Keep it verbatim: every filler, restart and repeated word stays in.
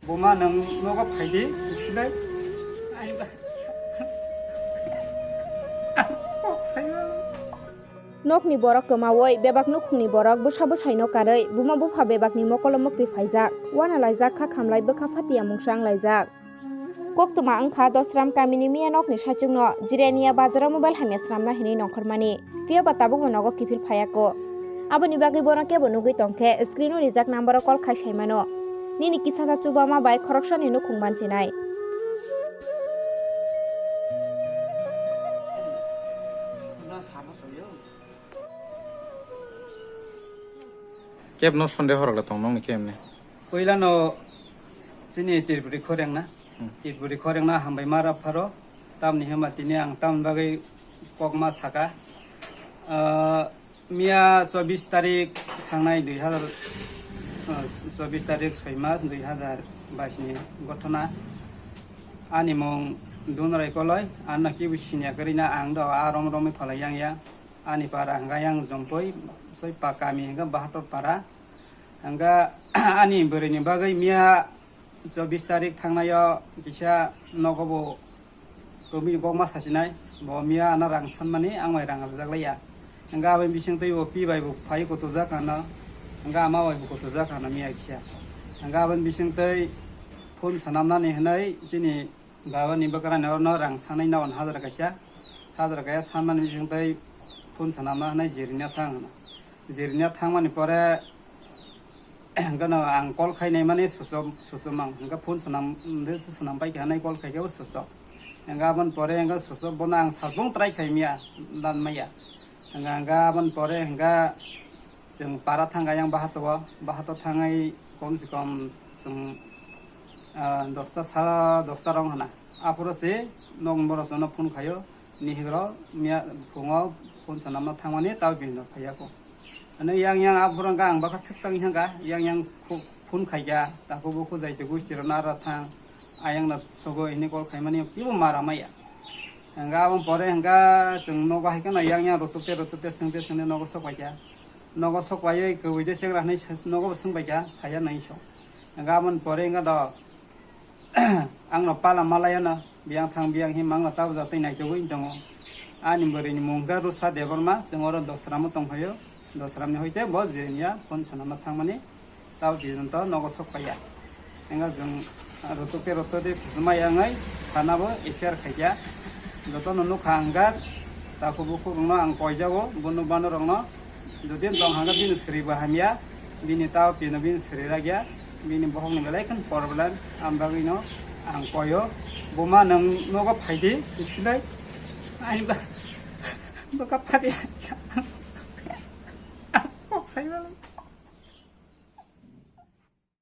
Buma, nwng nogo phaidi, uphilai. Ai ba. Kok saima. Nokni borok kwmawi bebak nukhungni borok bwsa bwsaino karwi buma bupha bebakni mokolo mwktwi phaijak. Wana laijak kha khamlai bwkha phatiya mungsa wng laijak. Koktwma wngkha Dosram kamini miya nokni saichukno Jirania bazaro mobile hamya swnamna hinwi nongkhormani. Phiya ba tabukbo nogo kiphil phaiya ko. Aboni bagwi bono kebo nugwi tongkhe screen-o rijak number-o call khai saimano. Nini kisa sa chubama bai khoroksani nukhung banchinai. Kebno sonde horok le tong nongni kebni. Puilano chini Tripuri khorengna. Hmm. Tripuri khorengna hambai mara pharo. Tamni hema tini ang tamni bagwi kokma saka. Ah, miya chobbish tarik thangnai dui hazar, ah, chobbish tarik soi mas dui hazar bais ni gothona. Ani mung Dunrai Koloi, anna kibu sinya kwrwina ang do a rom romwi phalai yang ya. Ani para hwnkha yang Jompui, soi pa kami hwnkha Bahator para. Hwnkha ani bwrwini bagwi miya chobbish tarik thangnaio kisa nogo bo kwbwi kokma sasinai. Bo miya ano rang sanmani ang bai rang rwjak laiya. Hwnkha aboni bisingtwi bo pi bai bo phai kuturjak ano. Hwnkha ama bai bo kuturjak ano miya kisa. Hwnkha aboni bisingtwi phone sanamnani hwnwi chini Baba ni bwkrani orno rang sanai na on hazar kaisa. Hazar kaisa sanmani bising tei phone sanamna hwnwi Jirina thang hwna. Jirina thangmani pore hwnkhe no ang call khainai mani susom, susom ang hwnkhe phone sanam, de se sanam pai kha hwnwi call khaikhe bo susom. Hwnkhe aboni pore hwnkhe susom bono ang salbung try khaimya, dan maya. Hwnkhe, hwnkhe aboni pore hwnkhe Chwng para thang ayang bahato o, bahato thangwi kom se kom chwng, ah, dosta sara dosta rong hana. Aphuru se nok borok jono phone khaio, nihigro miya phungo phone sanamna thangmani tabo bini no phaiya ko. Ani yang yang aphuru hwnkha ang bwkha thwksa wngkha, yang yang khu-, phone khaikha, takhuk bukhuk jai twi gusti rok nara thang, ayang no sogo hini call khaimani kibo mara maya. Hwnkha aboni pore hwnkha chwng nogo hai kheno yang yang rwtwk te rwtwk te swng te swng te nogo sok paikha. Nogo sok paiwi kwbwi de chengra hwnwi sa-, nogo bo swng bai kha, phaiya nai song. Hwnkha aboni pore hwnkha do, ang no pala malai ano, biyang thang biyang him ang no tabuk jatwi naitugwi tongo. Ani bwrwi ni mung hwnkha Rusa Debbarma, chwng oro Dosram o tong phaio. Dosram ni hoite bo Jirania phone sanama thangmani. Tabo twi to nogo sok paiya. Hwnkha chwng rwtwk te rwtwk tei kuchuma yangwi thana bo F I R khaikha. Jotono nukha ang ga, takhuk bukhuk rokno ang koijago, bono bano rokno. Jodi tong hangkha bini swrwi bo hamya, bini tabo twino bini swrwi rakya, bini bokhokni belai kheno problem, ang bagwino ang koio. Buma nwng nogo phaidi, uphilai. Ani ba, bwkha phadi. Kok saibalai.